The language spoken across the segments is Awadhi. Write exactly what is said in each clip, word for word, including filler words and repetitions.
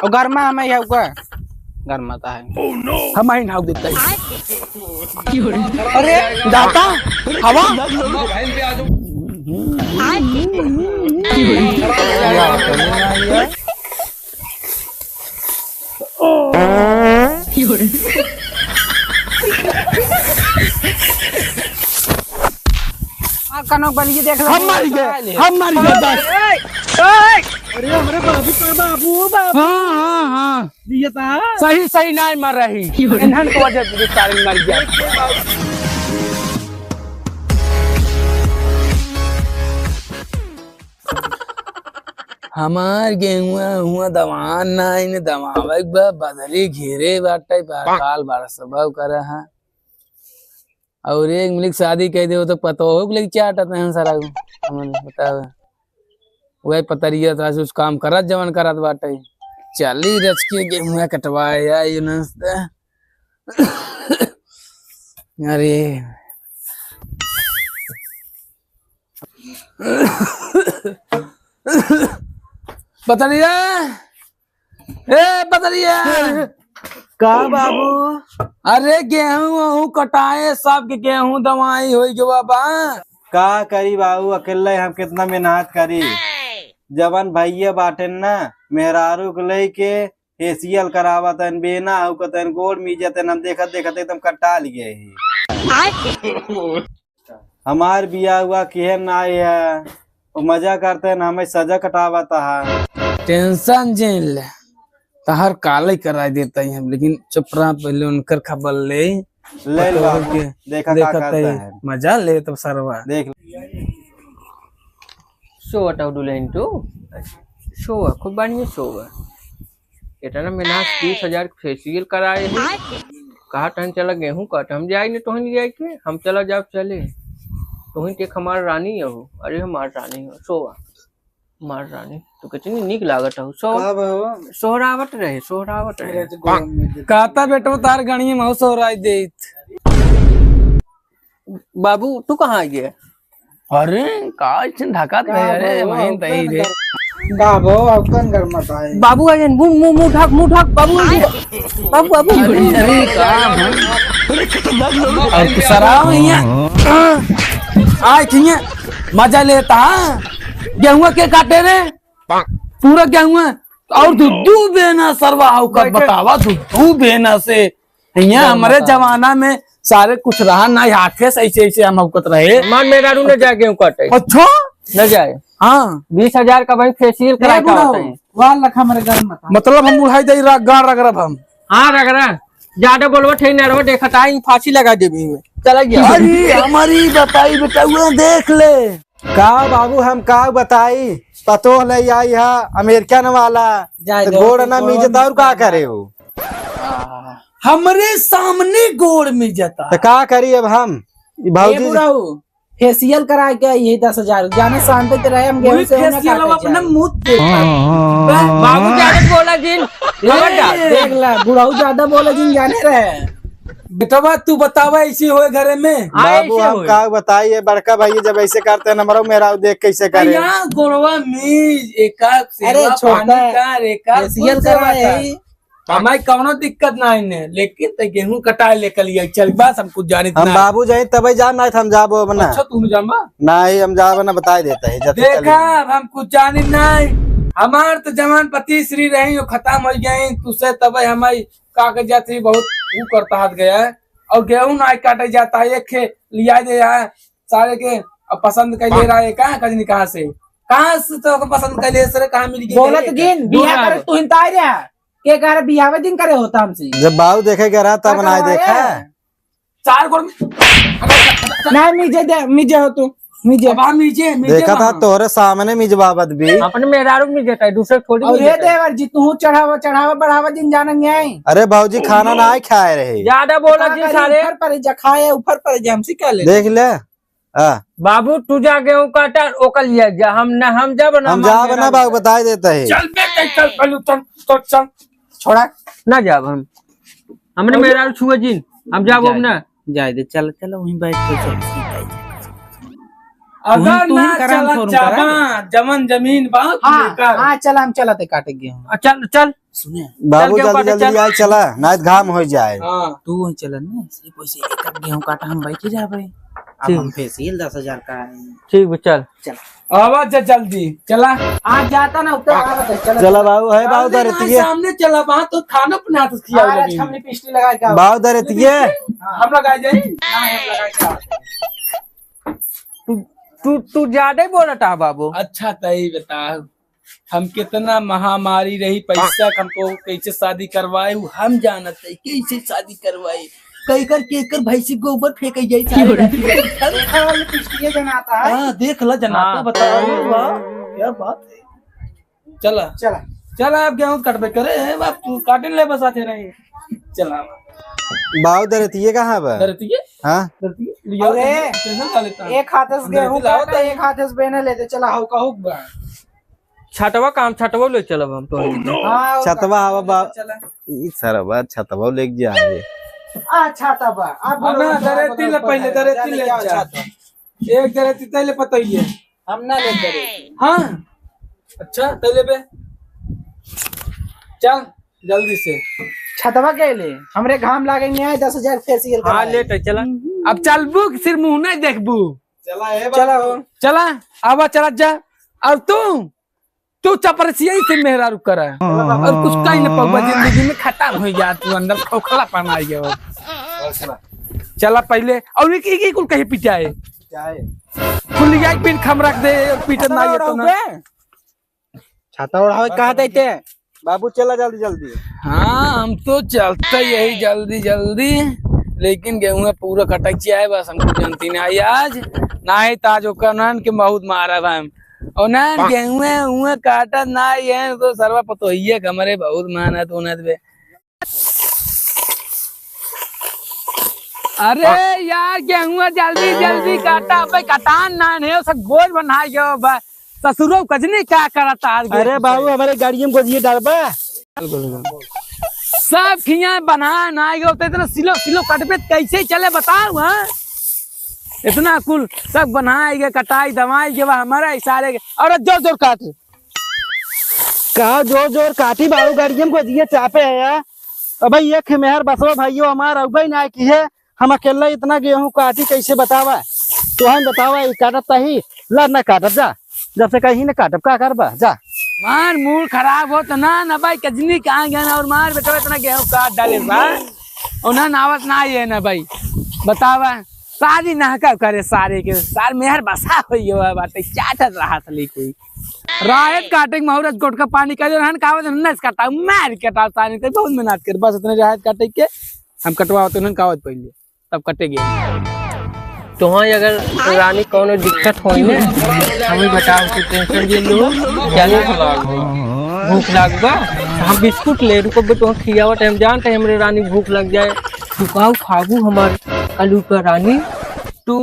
और गर्मा हमें यह हुआ। गर्मा ता है। हम ही नाव देता है। अरे, दाता, हवा। आ, कनक बलिए देख लो। हम मर गए, हम मर गए, बस। अरे, हमरे बाबू का बाबू, बाबू। हाँ, हाँ, हाँ। ये था। सही, सही नाहीं मर रही। इन्हन को वजह से सारे मर गया। हमार गेहुआ हुआ दवान ना, इन्हें दवावे के बा, बदरी घेरे बाटे, बा-, काल बरसबा करे है। और एक मिनट शादी कह दे, वो तो पतोहू के लेके चाटत हैं सारा, हमन बतावे। वही पतरिया था, कुछ काम करत, जवन करत बाटे। चली रच के गेहुआ कटवाए, आई उन्हें से। अरे। पतरिया, ए पतरिया। का बाबू? अरे गेहूं वहूं कटाए, सबके गेहूं दवाई होई गवा बा। का करी बाबू, अकेले हम कितना मेहनत करी। जवन भैया बाटेन ना, मेहरारू के लेके फेशियल करावत हन, बेना हउकत हन, गोड़ मीजत हन, हम देखत देखत एकदम कटाल गए ही। हमार बियाह हुआ किहे ना है, वो मजा करते हैं, हमें सजा कटावत है। टेंशन जिन ले, तहर काले कराई देता ही हम, लेकिन चुप रहा, पहले उनकर खबर ले। ले लो, पतोह के देखा का देखत करता ही है। मजा ले तो सरवा। देख। सोवा तो दुल्हन तो, सोवा, खूब बढ़िया सोवा। इतना मेहनत, तीस हजार के फेशियल कराए है। कहा तहन चला गेहूं काट, हम जाए न तोहन जाए के, हम चला जाब चले। तोहन के हमार रानी हो, अरे हमार रानी हो, सोवा। हमार रानी, तू कितनी नीक लागत हो, सोवा। का बा हो? सोहरावत रहे, सोहरावत रहे। अरे, तो गरम में दे। कहता बेटो तार गणिये में हो सोहराई देत। बाबू, तू कहाँ आ गया? अरे, का इसन ढकात रहे? अरे, वहीं तही रे। का बो, अब कौन घर मत आए? बाबू आ गए, मुंह, मुंह, मुंह ढक, मुंह ढक, बाबू आ गए। बाबू, बाबू। अरे, अरे, का हम? और तू सराव हियां। आय, हियां। मजा लेता, हाँ? गेहुआ के काटे रे? पूरा गेहुआ। और दू, दू बेना सरवा हउकत बतावा, दू, दू बेना से। हियाँ हमरे जमाना में सारे कुछ रहा ना, हाथे से ऐसे, ऐसे हम हउकत रहे। हमार मेहरारू न जाए गेहूं काटे। अच्छा? न जाए। हाँ। बीस हजार का भाई फेशियल ए करा के बुढ़ऊ, आवत है। वाल रखा हमरे घर में था। मतलब हम उड़ाई दे रा-, गाड़ रगड़ब हम। हाँ, रगड़ा। ज्यादा बोलबो, ठीक ना रहो, देखा था, फांसी लगा देबी में। चला गया। अरे, हमारी बताई बेटउआ, देख ले। का बाबू, हम का बताई, पतोह ले आई है अमेरिकन वाला, जाए तो दो, गोड़ ना गोड़ मीजता और का करे हो? हमरे सामने गोड़ मीजता। तो का करी अब हम? ई ए भौजी बुढ़ऊ, फेशियल करा के आई है दस हजार, जाने शांति से रहे, हम गेहूं वही से उन्हें फेशियल काटे अपने जाए। मुंह पे। बा-, बाबू ज्यादा बोला जिन, खबरदार। ए, देख ला, बुढ़ऊ ज्यादा बोला जिन, जाने रहे। बेटवा, तू बतावा, ऐसी होए घरे में? हाँ, बाबू, ऐसे हम होए। का बताई, ये बड़का भाई जब ऐसे करते हैं, हमरो मेहरारू देख कैसे करे। यहाँ गोड़वा मीज, एक आध सेवा अरे, छोटा पानी कर, एक आध फेशियल फूल सेवा करवा कर। यही। हमारी कौनो दिक्कत ना है, लेकिन ते गेहूं कटाए लेकर लिया, चल बस, हम कुछ जानित हम ना। बाबू जाई तबे जान, ना हम जाबो अब ना। अच्छा, तू जामा? नहीं, हम जाबो ना, बताई देता है, जब देखा, चल अब हम कुछ जानित ना। हमार तो जवान पति श्री रही, वो खत्म हो गए, तुझसे तबे हमारी कागजात ही बहुत ऊ करता हाथ गया है। और गेहूं ना काटे जाता है, एक खे लिया दे है, सारे के अब पसंद कर ले रहा है, कहाँ कजनी, कहाँ से, कहाँ से तो पसंद कर ले, सर, कहाँ मिल गई? बोलत जिन, बियाह करे तू हिनता रहा, के करे बियाह दिन करे होता हमसे। जब बाऊ देखे के रहा, तब ना देखा। चार गोड़ में। ना, मीजे दे, मीजे हो तू, मीजे। अब हम मीजे, मीजे देखा था वहाँ। तोहरे सामने मिजवावत भी। अपने मेहरारू में देता है, दूसरे थोड़ी और में ये देता है। देवर जी, तू चढ़ावा, चढ़ावा, बढ़ावा जिन जानन नहीं। अरे बाबूजी, खाना ना खाए रहे। ज्यादा बोला का जी करी, सारे। ऊपर पर जा खाए, ऊपर पर जा, हमसे क्या ले? देख ले। हाँ। बाबू, तू जा गेहूं काटा, ओकर लिया जा, हम ना, हम जाब ना, हम हमार जाब ना मेहरारू बाबू, बताई देता है। चल बे, चल, चल, चल, चल, चल। छोड़ा। ना जाब हम। हमने मेहरारू छुए जिन, हम जाब अब ना। जाए दे, चल, चल, वहीं बैठ के चल, सीधा ही। अगर तू ही ना करा, हम चला छोड़ू करा। चाबा, जमन जमीन बा, हाँ, लेकर। हाँ, चला, हम चलत है काटे गेहूँ। आ, चल, चल। सुने। बाबू, चल, गेहूँ जल्दी, काटे, जल्दी चल। आए, चला, नाहीं तो घाम हो जाए। हाँ। तू वहीं चला ना, सिर्फ वैसे एक आध गेहूँ काटा, हम बैठे जाबे। अब ठीक। हम फेसियल दस हजार का है। ठीक बा, चल। चल। आवा जा जल्दी, चला। आज जाता ना, उतर आवत है, चला। चला बाबू, है बाबू, सामने दर ना, एतिये। सामने चला, वहाँ तो खाना पीना तो खिया आज लगी। हमने पिस्टी लगा के आओ। बाबू, दर एतिये। हाँ, हम लगा जाए। हाँ, हम लगा के आओ। तू, तू, तू ज्यादा ही बोलत है बाबू। अच्छा, तई बता, हम कितना महामारी रही, पैसा हमको कैसे शादी करवाए, वो हम जानत है, कैसे शादी करवाए, कैकर केकर भैंसी गोबर फेंके जाई सारे राती। अरे, खाली पिस्टिए जनाता है। हाँ, देख ला, जनाता, हाँ। बताओ, वाह, क्या बात है। चला। चला। चला, आप गेहूं कटबे करे, ए बाप, तू काटे ले बस आते रहे। चला। बाऊ, दरतिये कहाँ बा? दरतिये? हाँ? दरतिये? लिया, अरे, टेंशन का लेता है? एक हाथ से गेहूं दरती लाओ काटा, तो। एक हाथ से बेने लेते, चला, हो कहू बा। छतवा काम, छतवा ले चलब हम तो। हाँ, छतवा हवा बा। चला। ई सरवा छतवा लेके जाए। आ, छतवा। आप बोलो, ना, दरती ले पहले, दरती ले जा। एक दरती तैले पतइये। हम ना लेते रे। हाँ? अच्छा, तैले पे। चल, जल्दी से। छतवा के ले, हमरे घाम लागे नहीं आए, दस हजार फेसियल हाँ, कराए। ले तो चला। अब चलबू कि सिर मुंह नहीं देखबू? चला, ए बाबू। चला हो। चला, आवा, चला जा। और तू, तू चपरसिया से मेहरारू करा। और कुछ कहीं न पौबा, जिंदगी में खत्म हो जा, तू अंदर खोखला पन आ गया। चला पहले, और एक, एक, एक कुल कहीं पिटाए। जाए। कुल लिया एक पिन खम रख दे, और पीटत ना ये तो ना। छाता ओढ़ावे कहा देते? बाबू चला जल्दी जल्दी। हाँ, हम तो चलते यही जल्दी जल्दी, लेकिन गेहूं पूरा कटक जाए, बस हमको जानती नहीं आई आज, ना ही ताज ओकर नान के बहुत मारा बा हम। और ना गेहूं हुए काटा ना ये तो सरवा पतोहिए के हमरे बहुत मेहनत उनत बे। अरे यार, गेहुआ जल्दी जल्दी काटा, अबे कटान ना है, सब गोज बना गयो बा। ससुरो कजनी क्या करता आज? अरे बाबू, हमारे गाड़ियों में गोजिए डालबा। सब खिया बना ना गयो, तो इतना सिलो सिलो कटबे कैसे चले बताओ, हाँ? इतना कुल सब बना गए, कटाई दवाई गए, हमारा इशारे के। अरे जोर जोर काट। का जोर जोर काटी बाबू, गाड़ियम को दिए चापे है यार। अब भाई एक मेहर बसवा भाइयों हमार अउबे ना की है, हम अकेला इतना गेहूं काटी कैसे बतावा? तो हम बतावा, ई काटत तही, ला ना काटब जा, जब से कहीं ना काटब, का करबा जा। मार मूड खराब हो तो ना, ना भाई कजनी कहाँ गया ना, और मार बेटा इतना गेहूं काट डाले बा, और ना नावत ना ये ना भाई, बतावा। सारी नहका करे सारे के, सार मेहर बसा होई गयो है बाटे, चाटत रहा थली कोई। राहत काटे के महुरत गोटका पानी का जो रहन कहावत नस कटा, मार कटा सारे के बहुत मेहनत कर, बस इतने राहत काटे के हम कटवा होते उन्हन कहावत पहले, तब कटे गए। तोहाँ अगर रानी कौनो दिक्कत होई ने, हमें बताओ कि टेंशन जे लो, क्या भूख लागबो? भूख लागबा? हम बिस्कुट ले, रुको बे, तोहाँ खियावत है, हम जानते हैं हमरे रानी भूख लग जाए। तू काऊ खाबू हमार आलू का रानी? तू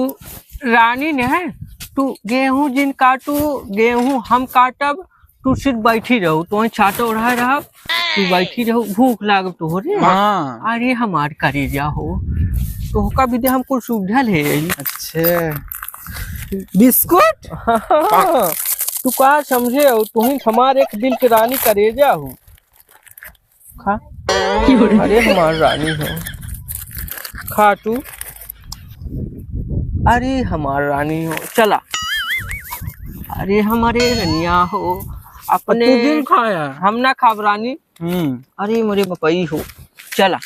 रानी ने है, तू गेहूं जिन काटू, गेहूं हम काटब, तू सिर्फ बैठी रहू, तोहे छाता ओढ़ाए रहब, तू बैठी रहू, भूख लागब तोहरे। हाँ। अरे हमार करेजा हो, तोहका भी दे हम कुल सुविधा ले आई। अच्छे। बिस्कुट? हाँ। तू का समझे हो, तू ही हमार एक दिल के रानी करेजा हो। खा। अरे हमार रानी हो, खा तू। अरे हमार रानी हो, चला। अरे हमारे रनिया हो, अपने तू दिन खाया। हम ना खाब रानी। हम्म। अरे मोरे बपई हो, चला।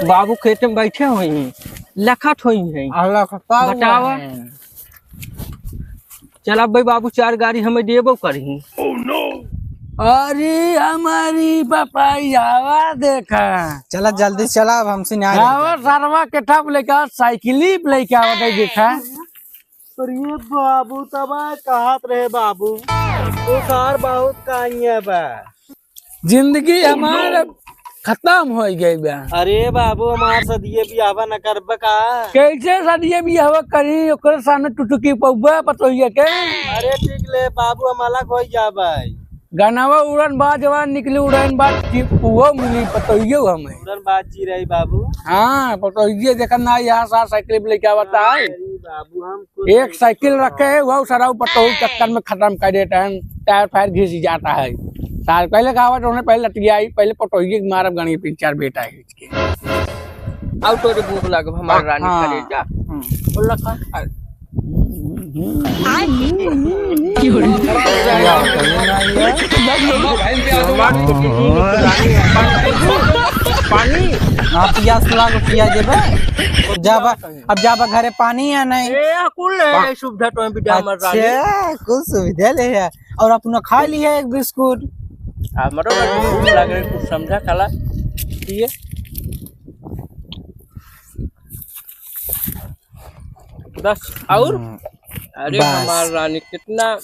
बाबू खेत में बैठे हुई हैं, लखत हुई हैं। अल्लाह का पाव बतावा। है। चल अब भाई बाबू चार गाड़ी हमें देबो करही। अरे हमारी बपाई आवा देखा। चला जल्दी चला, अब हमसे न्याय नहीं आवा करता। सरवा के ठप लेके आवा, साइकिल पे लेके आवा दे देखा। अरे बाबू तबा कहत रहे बाबू, तू सार बहुत काइया बा। जिंदगी हमार खत्म हो गई बा। अरे बाबू, हमार सदिये बियाहवा न करबा का? कैसे सदिये बियाहवा करी? ओकरे सामने टुटुकी पौबा पतोहिया के। अरे ठीक ले बाबू, हम अलग हो जाबै। गनवा उड़न बाज जवान निकली उड़न बाज की पुओ मिली पतोहियो हमें। उड़न बाज जी रही बाबू। हाँ, पतोहिए देखन ना यहाँ साथ साइकिल पे लेके आवता है। अरे बाबू, हम कुछ एक नहीं साइकिल करते रखे हैं, वो सारा पतोही चक्कर में खत्म कर देता है, टायर फायर घिस जाता है। सार पहले कहावत उन्हें पहले लतियाई, पहले पतोहिए के मारब गणी तीन चार बेटा है इसके। आओ तोरे भूख लागब हमार हाँ, रानी हाँ। करेजा। हम्म। बोल रखा। पानी। हाँ, पियास लाग, पिया देबे। जाबा, अब जाबा घरे पानी या नहीं? ए, कुल है सुविधा तो भी दे हमार रानी। अच्छा, कुल सुविधा ले है। और अपना खा लिया एक बिस्कुट। हमरो भूख लाग रही, कुछ समझा खाला। पिए। बस, और? हम्म, अरे बस। हमार रानी, कितना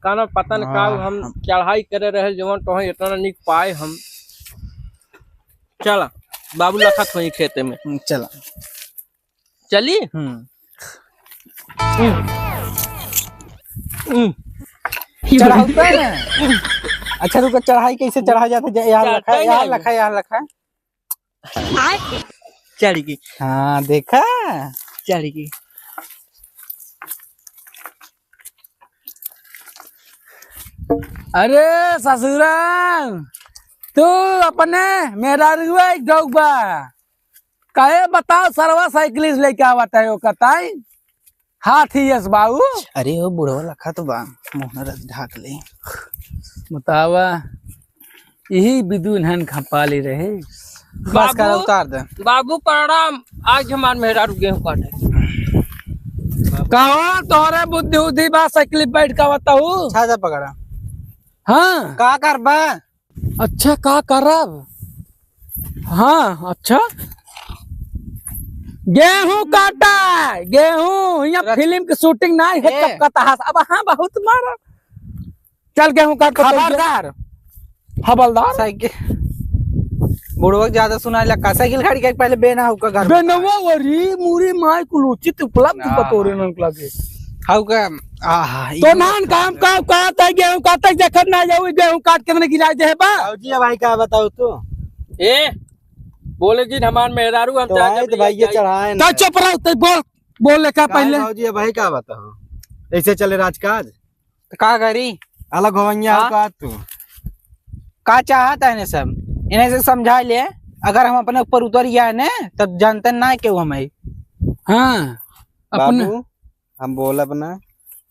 काना पता न का हाँ, हम हम चढ़ाई करे रहे, जवन तोहे इतना निक पाए हम। चला, बाबू लखत होई खेते में। हम्म, चला। चली? हम्म। हम्म। हम्म। चढ़ाऊ पे ना। अच्छा, रुको, चढ़ाई कैसे चढ़ा जाता है? यहाँ चढ़ते लखा, यहाँ नहीं। लखा, यहाँ लखा। चढ़ गई। हाँ, देखा? चढ़ गई। अरे ससुरा, तू अपने मेहरारुआ एक ढौक बा। काहे बताओ, सरवा साइकिल से लेके आवत है, ओकर ताई? हाथ ही यस बाबू। अरे ओ बुढ़वा लखा तो बा, मोहन रस ढाक ले। बतावा, यही बिदु इन्हन खपा ले रहे। बस कर, बाबू, उतार दे। बाबू प्रणाम, आज हमार मेहरारू गेहूं काटे। कहो तोहरे बुद्धि उद्धि बा, साइकिल पे बैठ के बताऊ। छाजा पकड़ा। हाँ। का करबा? अच्छा, का करब? हाँ, अच्छा। गेहूं काटा, गेहूं, यहाँ रच- फिल्म की शूटिंग नहीं है, ए। कब कता हस। अब हाँ, बहुत मारा। चल, गेहूं काट के खबरदार। हवलदार। साइकिल। बुढ़वा के ज्यादा सुनाए लगा, साइकिल गाड़ी के पहले बेना होकर घर में। बेनवा वरी, मूरी माय कुल उचित उपलब्ध ना। बतोरे नन लगे। हाउ का, आहा, तो ई नान काम का, का तय गेहूं काटे देखत ना जाऊ, गेहूं काट के तने गिराए दे बा। बाबूजी, अब भाई का बताओ तू? ए, बोले जी, हमार मेहरारू हम तो जाके आए तो भैया भाई, ये जाई। चढ़ाए तो ना। चुप रहो, तो बोल, बोल ले का का पहले? बाबूजी, अब भाई का बताओ? ऐसे चले राजकाज? तो का करी? अलग होवैया हाँ? का तू? का चाहत है इन्हें सब? इन्हें से समझा ले, अगर हम अपने ऊपर उतर गया है ने, तब जानते ना केहू हमें। हाँ, अपने बाबू, हम बोलब ना,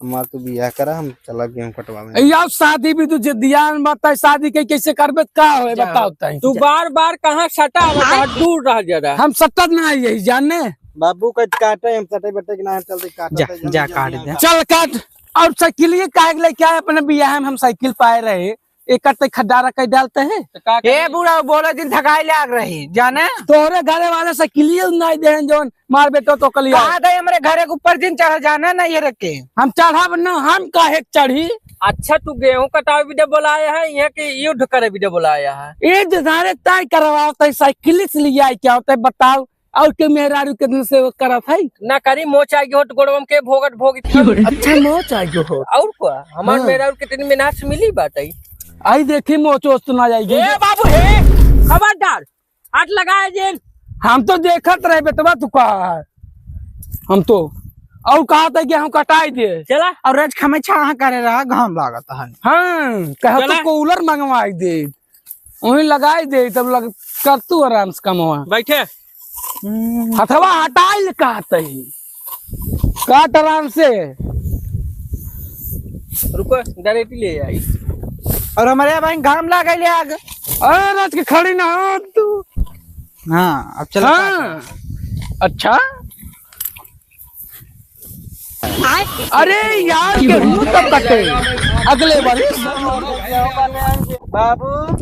हमार तू बियाह करा, हम चला गेहूं कटवावे। ए, यार, शादी भी तू जे दियान बताए, शादी के कैसे करबे, का होए, जा। बताओ तई। तू बार बार कहाँ सटा, बता, दूर रह जरा। हम सटत ना आई यही, जाने। बाबू, कट काटे, हम सटे बटे के ना, हम चलते काटे, जा, चलते जा, गेहूं काट दे। चल काट। और साइकिल ये काहे के लेके आए अपने बियाह में, हम साइकिल पाए रहे, एक कट्टे खड्डारा कह डालते हैं। तो का ए करी? बूढ़ा, बोले दिन थकाई लाग रही, जाने? तोहरे घरे वाले साइकिलिए नहीं देहन जौन मार बेटो तो कलिया। कहा था हमरे घरे के ऊपर दिन चढ़ जाना ना ये रख के। हम चढ़ब ना, हम काहे के चढ़ी? अच्छा, तू गेहूं कटावे भी दे बोलाया है, यहाँ के युद्ध करे भी दे बोलाया है? ये जो सारे तय करवाओ, तय साइकिल से लिया क्या होता है, बताओ? और के मेहरारू के दिन से वो करत है? ना करी, मोच आगे होत गोड़वा में के भोगत भोगित। अच्छा, मोच आगे होत। और का? हमार हाँ। मेहरारू कितनी मेहनत से मिली बात है। आई देखी, मोच ओच तो ना जाएगी। ए बाबू, हे, खबरदार, हाथ लगाए जेन। हम तो देखत रहे बेटवा, तू कहा है। हम तो, और कहा था कि हम कटाई दे। चला। और रज खमे छाहा करे रहा, घाम लागत है। हाँ, कहा चला। तो कूलर मंगवाई दे। वहीं लगाई दे, तब लग, कर तू आराम से कमवा। बैठे। हम्म। हथवा हटाइल कहत ही। काट आराम से। रुको, डरेटी ले आई। और हमारे यहाँ भाई घाम लाग गइल आग। अरे, रात के खड़ी ना हो तू। हाँ, अब चलो हाँ। काट। अच्छा। अरे यार, गेहूं तब कटे अगले वर्ष। बाबू।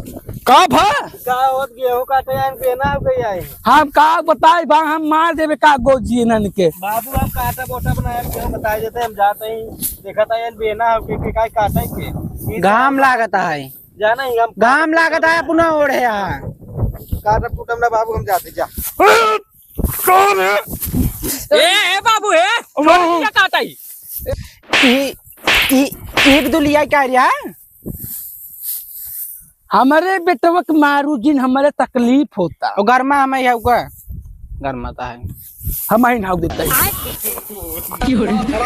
का भा? का होत, गेहूं काटे आइन, बेना हो गई आई। हम का बताई बा, हम मार देबे का गोजी इनन के। बाबू, हम काटा बोटा बनाए, गेहूं बताए देते, हम जाते ही देखत है, बेना हो के, के काहे काटे के। घाम लागत है। जाना ही हम घाम लागत है, अपना ओढ़े है। काटा कुटम ना बाबू, हम जाते, जा। कौन है? ए, ए बाबू, ए, अरे। छोड़ दिया काटा ही। ई, ई, ई बिदु लिया क्या रिया? हमरे बेटवा के मारू जिन, हमरे तकलीफ होता। ओ गरमा हमें है का? गरमा तो है। हम ही नाव देता है।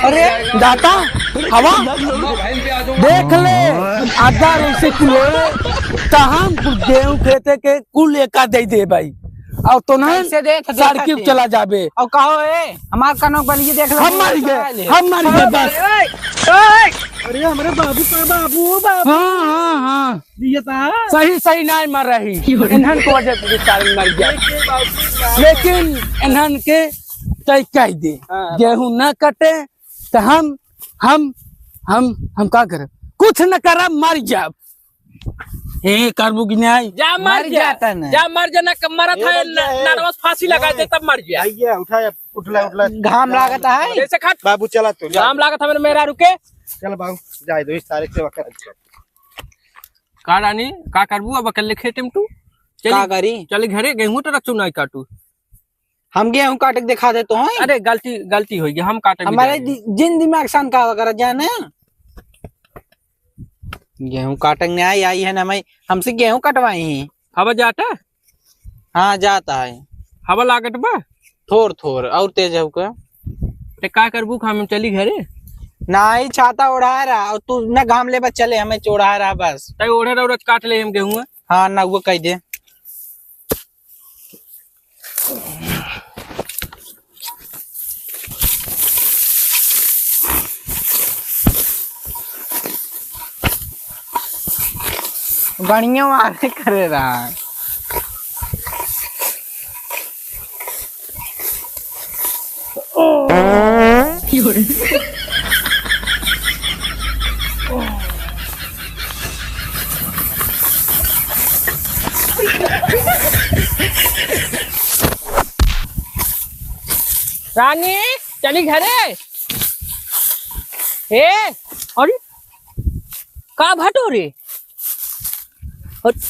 अरे दाता, हवा देख ले, आधा ऐसे कुल, तो हम कुल गेहूं खेते के कुल एका दे दे भाई। और तो ना कैसे देख, देख सड़की हटे। चला जाबे। और कहो ए, हमार कनक बलिए देख ले, हम मर गए, चला ले। हम मर गए बस। ओए, ओए। अरे हमरे बाबू का बाबू, ओ बाबू। हाँ, हाँ, हाँ। ये था। सही, सही नाहीं मर रही। इन्हन को वजह से सारे मर गया। लेकिन इन्हन के तय कह दे, हाँ। गेहूं न कटे तो हम, हम, हम, हम का करब? कुछ न करब, मर जाब। ए, करबू कि नाहीं? जा मर मर जा। जाता ना। जा मर जा, ना क-, मरत ए, है, मर जा, ना, ए। नरवा से फांसी लगा दे, ए। तब मर जा। भैया, उठा, उठला, उठला। घाम लागत है। जैसे खट। बाबू, चला तू, जा। घाम लागत है मेरे, मेरा रुके। चल बाबू, जाए दो, इस तारीख से वक्त। का रानी, का करबू अब अकेले खेते में तू? चली, का करी? चली घरे, गेहूं तो रखू नाहीं काटू। हम गेहूं काटे के दिखा दे तो हैं। अरे गलती, गलती होई गई, हम काटे के हमारे जाए। दि-, जिन दिमाग सन का वगैरह जाने। गेहूं काटे के नहीं आई, आई है ना, मैं, हमसे गेहूं कटवाई ही। हवा जाता? हाँ, जाता है। हवा लागत बा? थोर थोर, और तेज है का? ते का करबू, हम चली घरे? नाहीं, छाता ओढ़ा रहा, और तू न घाम ले बस, चले, हमें ओढ़ा रहा बस। तै ओढ़े रहो, रोज काट ले हम गेहूं। हाँ, ना वो कह दे। गणिया वाले करे रहा। रानी, चली घरे। ए, अरे, का भटो रे? अरे,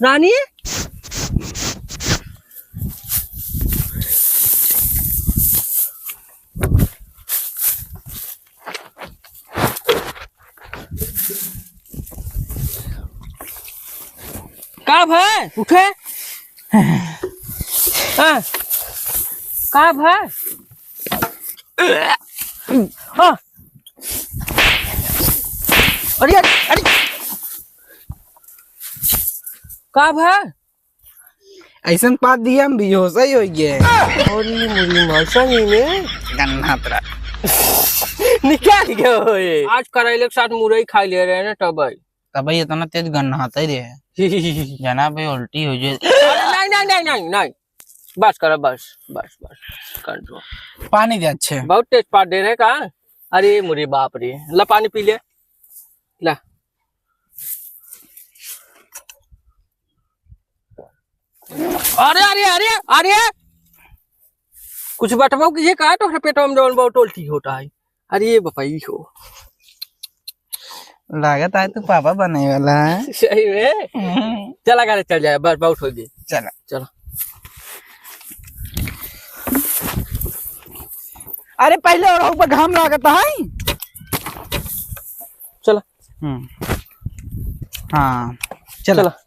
रानी? का भा? उठे। हाँ। का भा? हाँ। अरे, अरे, अरे। का भा? ऐसन पाद दिया, हम बेहोश ही हो गए। अरे मुरी मासा नहीं ने। गन्ना तरा। निकाल गए हो ये। आज करैले के साथ मुरई खा ले रहे हैं ना, तबई। तबई इतना तेज गन्ना आता ही रहे। जना भाई उल्टी हो जाए। अरे नहीं, नहीं, नहीं, नहीं, नहीं। बस करो, बस, बस, बस। कर दो। पानी दे अच्छे। बहुत तेज पाद दे रहे का? अरे मुरी बाप रे। ला पानी पी ले। ला। अरे, अरे, अरे, अरे, कुछ बटवाओ कि ये का तोहरे पेटवा में जौन बहुत उल्टी होता है? अरे ये बपाई हो। लागत है तू पापा बने वाला है। सही में? हम्म। चला घरे चल जाए, बस बहुत हो गई। चला। चला। अरे पहले और ऊपर घाम लागत है। चला। हम्म। हाँ, चला। चला।